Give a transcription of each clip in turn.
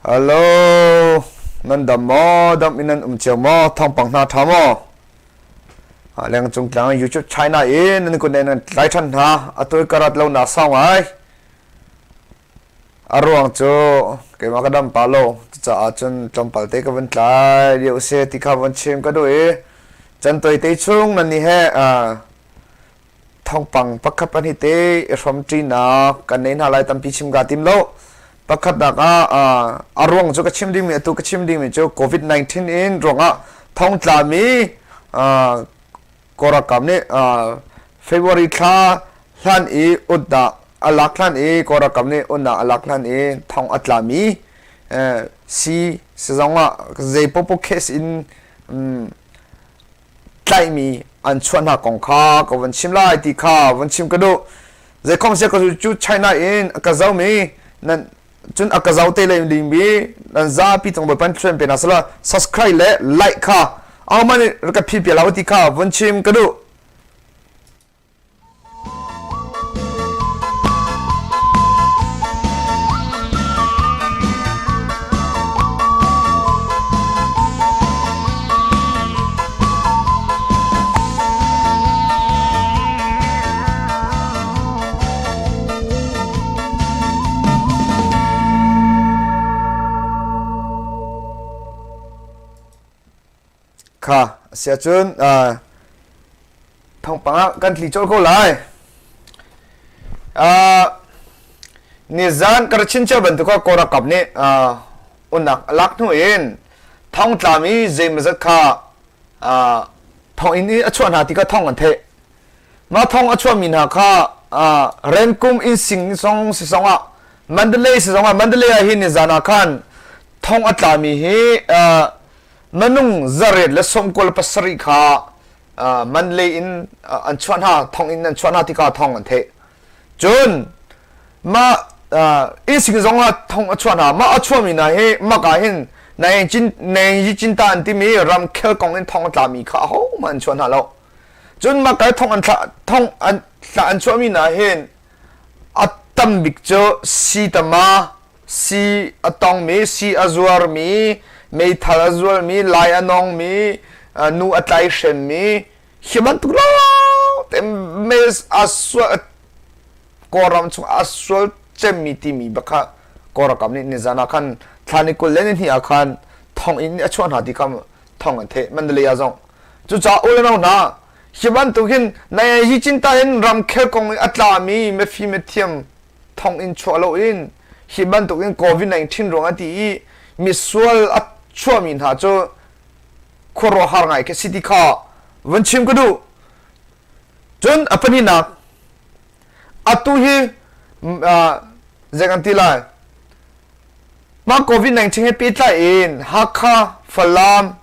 Hello, nan dam maw? Dam in nan um cio maw? Thawngpang hna ṭha maw? Leng cung tlang YouTube China in nan kun nan tlai ṭhan hna. Atu ka rat lo nak sau ngai. A ruang cu keimah ka dam pa lo. Cucaah cun tlawmpal te ka van tlai lio si ti kha van chim ka duh i can toi te chung nan nih he Thawngpang pakhat pahnih te i hrawmṭinak kan nei hna lai tampi chim kaa tim lo. Pakhatnak ah a ruang cu ka chim dingmi atu ka chim dingmi cu COVID-19 in ruangah thongtlami Kawlram nih February thla hlan i utnak a lak hlan i Kawlram nih utnak a lak hlan i thong a tlami si sizong ah zei popo case in tlaihmi an chuah hna kong kha ka van chim lai ti kha van chim ka duh. Zeikhom sia ka cu China in a ka zomi nan cun a ka zo te le dingmi nan zapi tong bawipan thluan pe na sala subscribe le like kha ahohmanh nih ka phi pia lo ti kha van chim ka duh. Kha a si ahcun thawngpang ah kan tli colh ko lai. Nizan ka ra chin cio bantuk ah Kawl ralkap nih unnak a lak hnu in thongtlami zeimawzat kha thonginn i a chuah hna ti kha thong an theih. Mah thong a chuahmi hna kha Renkum innsing song si zongah Mandalay si zongah Mandalay ah hin nizan ah khan thong a tlami hi minung zariat le 97 kha Mandalay in an chuah hna thong in an chuah hna tikah thong an theih. Cun mah innsing zongah thong a chuah hna mah a chuahmi hna hi maka hin Naing Cinta an timi ramkhel kong in thong a tlami kha ahohmanh an chuah hna lo. Cun mah kai thong an thlah thong an thlah an chuahmi hna hin a tam bik cu si tama si a tongmi si a zuarmi meithal a zualmi lai a nongmi nu a tlai hremmi hi bantuk lawng te mes a sual Kawlram chung a sual cemmi timi bak kha Kawlram nih nizan ah khan thla ni 22 ah khan thong in a chuah hna ti kha thong an theih Mandalay ah zong Cucaah u le nau hna, hi bantuk hin hi cinta in ramkhel kong i a tlami mifim mithiam thong in chuah loin hi bantuk in COVID-19 ruang a ti i misual a chuahmi hna cu khuaruahhar ngai khi si ti kha van chim ka duh. Cun a pahnihnak, atu hi zei kan ti lai, mah COVID-19 he pehtlai in Hakha, Falam,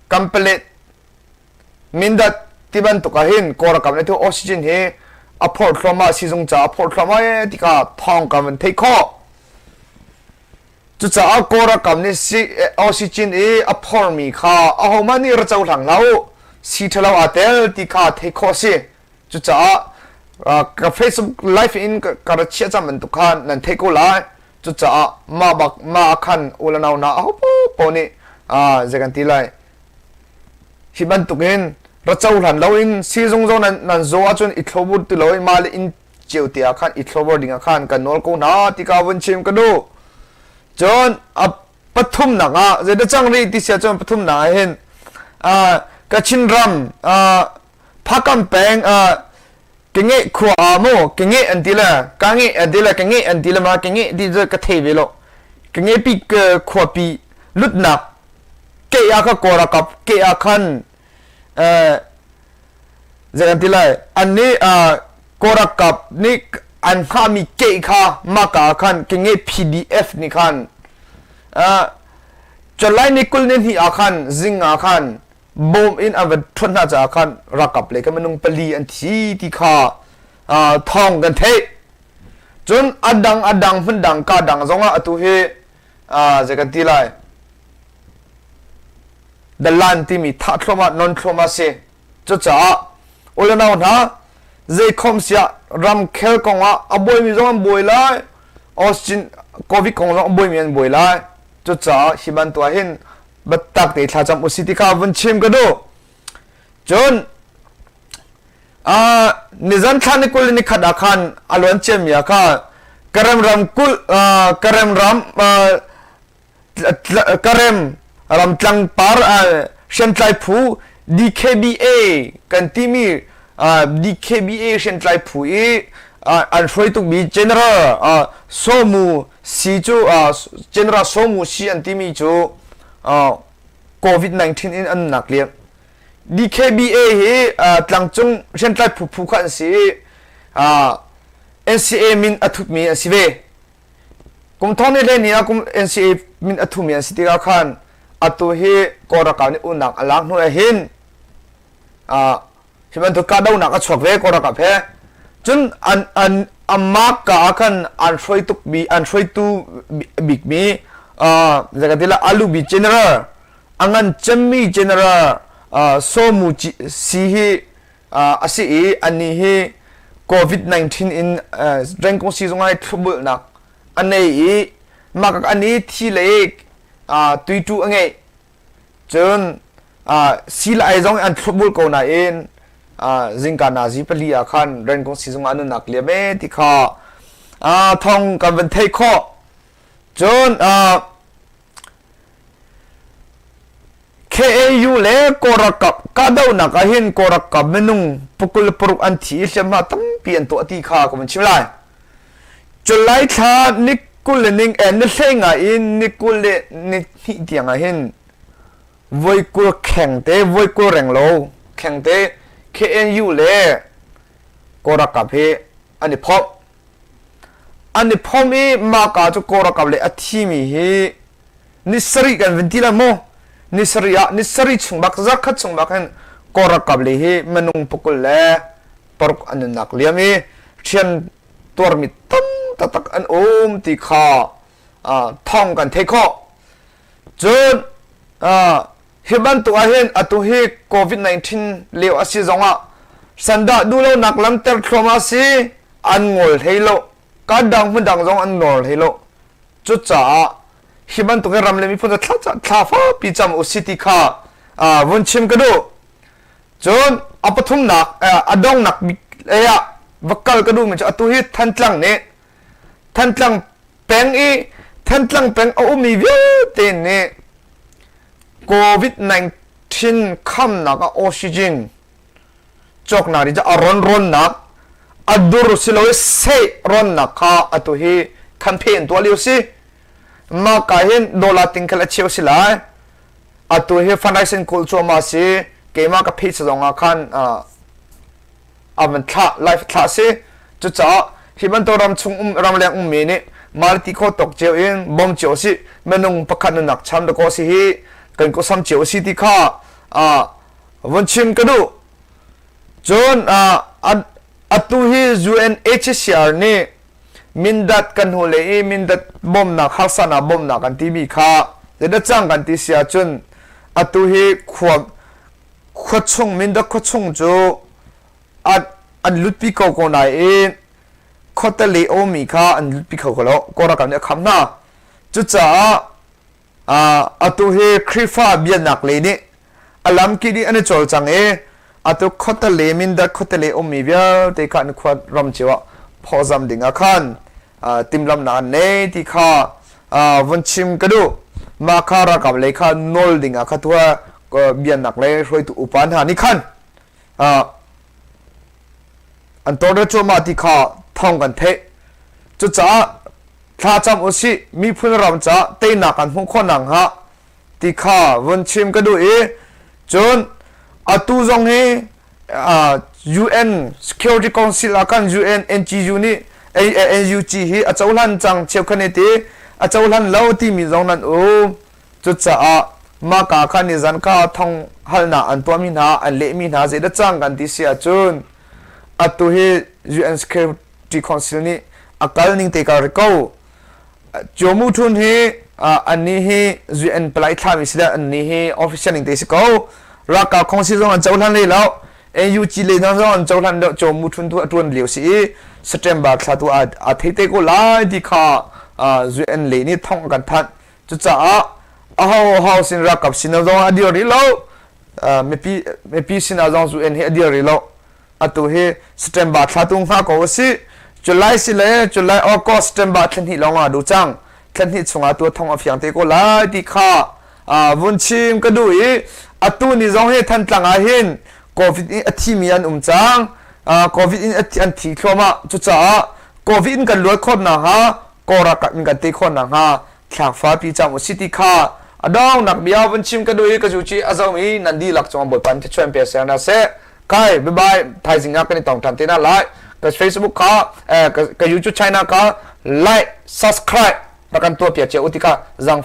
Kanpalet, Mindat ti bantuk ah hin Kawlram le tu oxygen hi a phorh thluahmah sizung ca a phorh thluahmah ee ti kha thawng kan van theih khawh. Cucaah Kawlram nih si oxygen i a phormi kha ahohmanh nih ra cohlang hlah u si ṭhalo aa tel ti kha theih khawh a si. Cucaah ka Facebook live in ka ra chiah cang bantuk khan nan theih ko lai. Cucaah mah bak mah ah khan u le nau hna aho paohpaoh nih zei kan ti lai hi bantukin ra cohlan loin siizung zong nan nan zaw ahcun i thlopbur ti loin mah le inn cio te ah khan i thlopbur ding ah khan kan nawl ko hna ti ka vun chim ka duh. Cun a pathumnak ah zeidah cang rih ti si ahcun pathumnak ah hin Kachin ram Phakam peng Kengeih khua ah maw kengeih an ti le ka-ngeih an ti le kengeih an ti le ma kengeih ti cu ka thei ve lo. Kengeih pi khuapi lutnak ke ah kha Kawl ralkap ke ah khan zei an ti lai an nih Kawl ralkap nih an hngahmi ke kha maka ah khan kengeih PDF nih khan July ni 22 ah khan zing ah khan bawm in an van ṭhuat hna caah khan ralkap lei kan minung pali an thi ti kha thawng kan theih. Cun a dang a dang hmun dang ka dang zongah atu hi zei kan ti lai dalan timi thah thluahmah non thluahmah si. Cucaah u le nau hna zeikhom siah ramkhel kongah a buaimi zong an buai lai. Austin COVID kong zong a buaimi an buai lai. Cucaah hi bantuk ah hin biatak te thlacam usih ti kha vun chim ka duh. Cun nizan thla ni 20 le ni khat ah khan a luan ciami ah khan Karem ramkulh Karem ram Karem ramtlangpar hriamtlai phu DKBA kan timi DKBA hriamtlai phu i an hruaitukmi General Somu Si cu General Somu Si an timi cu COVID-19 in an nak liam. DKBA hi tlangcung hriamtlai phu phu kha an si i NCA min a thutmi an si ve. Kum thong ni hlei ni ah kum NCA min a thumi an si tikah khan atu hi Kawl ralkap nih unnak a lak hnu ah hin hi bantuk kahdohnak a chuak ve Kawl ralkap he. Cun an an amah ka ah khan an hruai tuk bi an hruaitu bikmi zei ka ti la alubi general a ngan cemmi general Somu Si hi a si i anih hi COVID-19 in rengkung siizung ah thlopbulnak a nei i mah kak an i thi le tuitu a ngeih. Cun si le ai zong an thlopbul ko nain zingka nazi pali ah khan rengkung siizung ah nunnak liam e ti kha thong kan van theih khawh. Cun KAU le Kawlralkap kahdohnak ah hin Kawlralkap minung pakul paruk an thi i hliamhma tampi an tuah ti kha ka vun chim lai. July thla ni 20 le ning eh, ni hlei nga in ni 22 tiang ah hin voi 20 kheng te voi 20 reng lo kheng te KNU le Kawlralkap hi an i phomh. An i phomh i mah ka cu Kawlralkap le a thimi hi ni sarih kan vun ti lai mu ni sarih ah ni sarih chung bak zarkhat chung bak hin Kawl ralkap le hi minung 26 an nunnak liam i hriam tuarmi tam taktak an um ti kha thawng kan theih khawh. Cun hi bantuk ah hin atu hi COVID-19 lio a si zongah sandah duhlonak lamter thluahmah si an ngol hlei lo kan dang hmun dang zong an nawl hlei lo. Cucaah hi bantuk in ram le miphun cu thla thla fapi cam u si ti kha vun chim ka duh. Cun a pathumnak a dongnak lei ah va kal ka duhmi cu atu hi Thantlang nih Thantlang peng i Thantlang peng a ummi vialte nih COVID-19 khamnak ah oxygen cawknak ding cu a ronrawnnak a dur si lo i seh ronnak kha atu hi campaign an tuah lio si. Mah ka hin dollar ting khal a cheu si lai. Atu hi fundraising kawl cuahmah si. Keimah ka page zong ah khan a van thlah live thlah si. Cucaah hi bantuk ram chung um ramleng ummi nih malti kho tok cio in bom cio si minung pakhat nunnak cham da ko si hi kan ko sam cio si ti kha vun chim ka duh. Cun atu hi UNHCR nih Mindat kan hnu le i Mindat bawmnak harsanak bawmnak kan timi kha zeidah cang kan ti si ahcun atu hi khua khuachung Mindat khuachung cu an an lutpi ko ko nain khuatali omi kha an lutpi kho ko lo Kawl ralkap nih a kham hna. Cucaah atu hi Khrihfa biaknak lei nih a lamkip in an i cawlcang i atu khuatale Mindat khuatale ummi vialte kha an khua ram cio ah phawzam ding ah khan timhlamhnak an nei ti kha vun chim ka duh. Mah kha ralkap lei kha nawl ding ah kha tuah biaknak lei hruaitu upa hna nih khan an tawlrel cuahmah ti kha thawng kan theih. Cucaah thlacam usih miphun ram caah teinak kan hmuh khawh nakhnga ti kha vun chim ka duh i cun atu zong hi UN Security Council ah khan UN NGU nih NUG hi a cohlan cang cheukhat nih ti a cohlan lo timi zong nan um cucaah mah ka khan nizan kha thong halnak an tuahmi hna an lehmi hna zeidah cang kan ti si ahcun atu hi UN Security Council nih a kal ning te kal ko. Ciomu Thun hi annih hi UN palai thlami si le annih hi official ning te si ko. Ralkap khongsi zong an cohlan lei lo. NUG le hna zong an cohlan lo. Ciomu Thun tu a tuan lio si i September thla tu a thei te ko lai ti kha. UN le nih thong a kan thanh. Cucaah aho ho sin ralkap sin zong a dir rih lo. Mipi mipi sinah zong UN hi a dir rih lo. Atu hi September thla tu hnga ko usih. July si le July August September thla hnih lawng ah duh cang. Thla hnih chungah tu thong a fiang te ko lai ti kha vun chim ka duh i atu ni zong hi Thantlang ah hin COVID in a thimi an um cang. COVID in an thi thluahmah. Cucaah COVID in kan luat khawh nakhnga Kawlralkap in kan tei khawh nakhnga thlangfa pi cang usih ti kha a dongnak bia vun chim ka duh i ka zu ci a zomi nan dihlak cungah Bawipa nih thluachuah in pe ser hna seh. Kai bye bye thaizing ah kan i tong ṭhan te hna lai. Ka Facebook kha ka YouTube channel kha like subscribe rak kan tuah piak cio u ti kha zang.